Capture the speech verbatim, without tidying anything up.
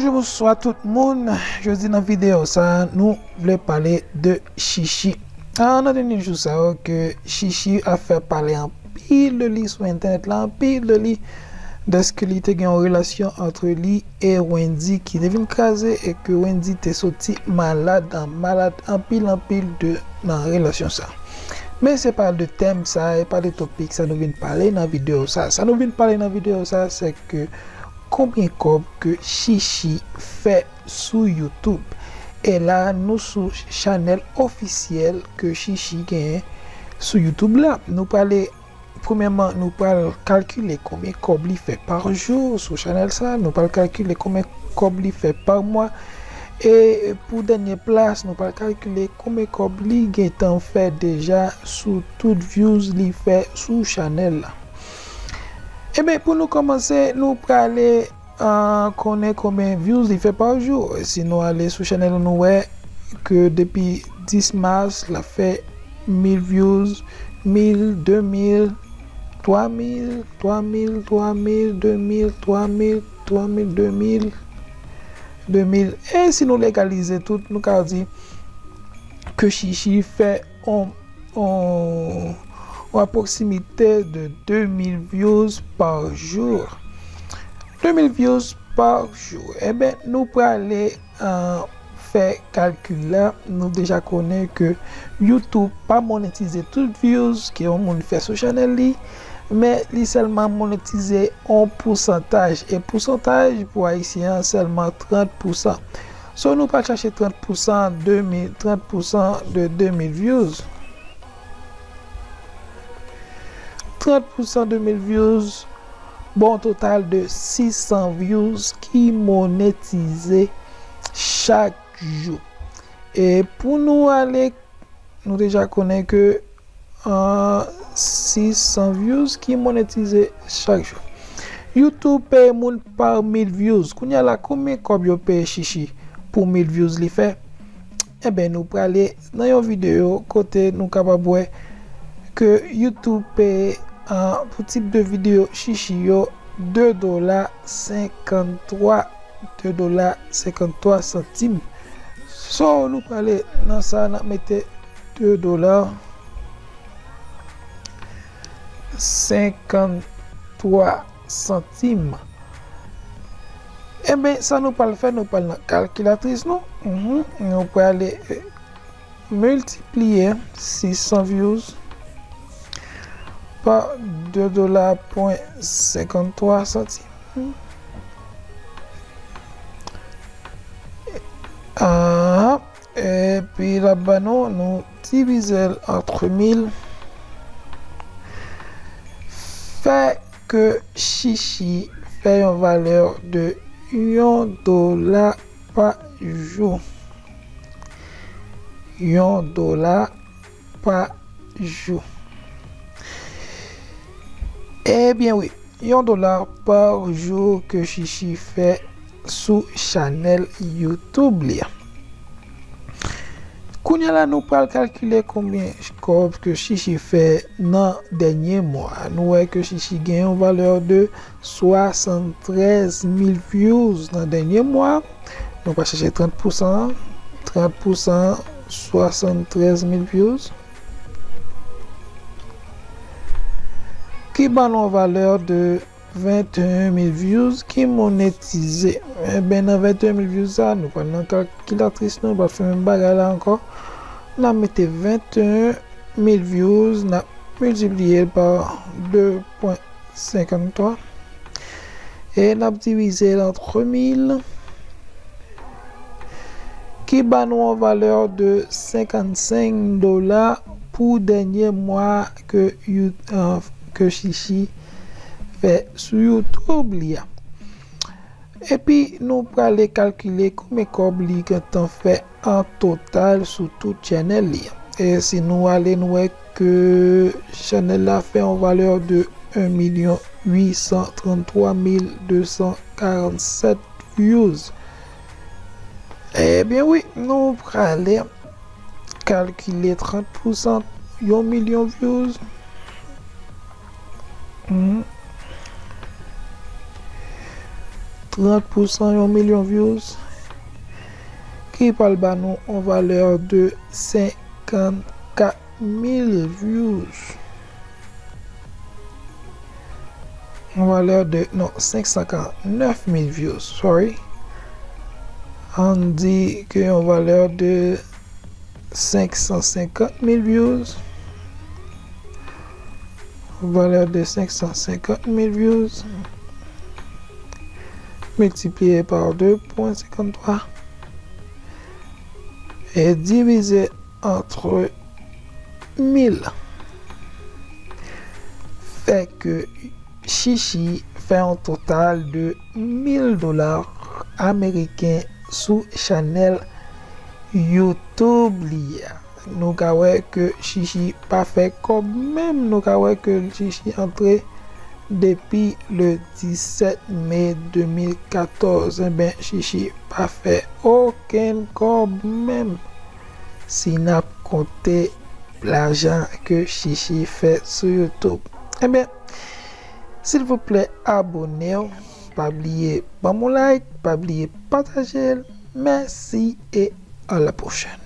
Bonjou, bonswa tout moun. Jodi nan videyo sa, nou vle pale de Chichi. Ah, nan dènye jou sa yo ke Chichi ap fè pale anpil de li sou entènèt la, anpil de li, dèske li te gen yon relasyon ant li e Wendy ki te vin kraze e ke Wendy te soti malad, malad anpil, anpil de nan relasyon sa. Men se pa de tèm sa, e pa de topik sa nou vin pale nan videyo sa. Sa nou vin pale nan videyo sa, se ke konbyen kòb ke Chichi fè sou YouTube. E la, nou sou chanèl ofisyèl ke Chichi genyen sou YouTube la. Nou prale, premyèman, nou pral kalkile konbyen kòb li fè pa jou sou chanèl sa. Nou pral kalkile konbyen kòb li fè pa mwa. E pou dènye plas, nou pral kalkile konbyen kòb li gentan fè deja sou tout views li fè sou chanèl la. Ebyen, pou nou kòmanse, nou prale, ah, konnen konbyen views li fè pa jou. Si nou ale sou chanèl, nou wè ke depi dis mas, l ap fè mil views, mil, de mil, twa mil, twa mil, twa mil, de mil, twa mil, twa mil, de mil, de mil. E si nou legalize tout, nou ka di ke Chichi fè on, on, on apwoksimite de de mil views pa jou. De mil views pa jou. Ebyen, nou prale, ah, fè kalkil la. Nou deja konnen ke YouTube pa monetize tout views ke yon moun fè sou chanèl li, men li sèlman monetize on pousantaj. E pousantaj pou Ayisyen an sèlman trant pousan. So, nou pral chache trant pousan de mil, trant pousan de de mil views. Trant pousan de mil views, bon, total de sis san views ki monetize chak jou. E pou nou ale, nou deja konnen ke, ah, sis san views ki monetize chak jou. YouTube peye moun pa mil views. Kounye a la, konbyen kòb yo peye Chichi pou mil views li fè? Ebyen, nou prale nan yon videyo kote nou kapab wè ke YouTube peye, ah, pou tip de videyo Chichi yo, de dola senkanntwa, de dola senkanntwa santim. So, nou prale nan sa, n ap mete de dola senkanntwa santim. Ebyen, sa nou pral fè, nou pral nan kalkilatris nou. Mhm. Nou prale, eh, miltipliye sis san views pa de dola pwen senkanntwa santim. Ah, epi l ap ba nou, nou divize l antre mil, fè ke Chichi fè yon valè de yon dola pa jou. Yon dola pa jou. Ebyen wi, yon dola pa jou ke Chichi fè sou chanèl YouTube li a. Kounye a la, nou pral kalkile konbyen kòb ke Chichi fè nan dènye mwa. Nou wè ke Chichi gen yon valè de swasanntrèz mil views nan dènye mwa. Nou pral chache trant pousan an. Trant pousan swasanntrèz mil views ki ban nou yon valè de venteyen mil views ki monetize. Ebyen, nan venteyen mil views sa, nou pral nan kalkilatris nou, nou pral fè menm bagay la ankò. N ap mete venteyen mil views, n ap miltipliye l pa de pwen senkanntwa. E n ap divize l antre mil, ki ba nou yon valè de senkannsenk dola pou dènye mwa ke You-, ah, ke Chichi fè sou YouTube li a. Epi nou prale kalkile konbyen kòb li gentan fè an total sou tout chanèl li. E si nou ale, nou wè ke chanèl la fè yon valè de un million huit cent trente-trois mille deux cent quarante-sept views. Ebyen wi, nou prale kalkile trant pousan yon milyon views. Hmm. trant pou san yon milyon views, ki pral ba nou yon valè de senkannkat mil views. Yon valè de, non, senk san karant nèf mil views, sorry. Ann di ke yon valè de senk san senkant mil views. Valè de senk san senkant mil views miltipliye pa de pwen senkant twa e divize antre mil fè ke Chichi fè yon total de mil dola ameriken sou chanèl YouTube li a. Nou ka wè ke Chichi pa fè kòb menm. Nou ka wè ke Chichi antre depi le disèt me de mil katòz. Enben, Chichi pa fè okenn kòb menm. Si n ap konte lajan ke Chichi fè sou YouTube. Enben, silvouplè, abone w. Pa bliye ban m yon like, pa bliye pataje l. Mèsi e à la prochaine.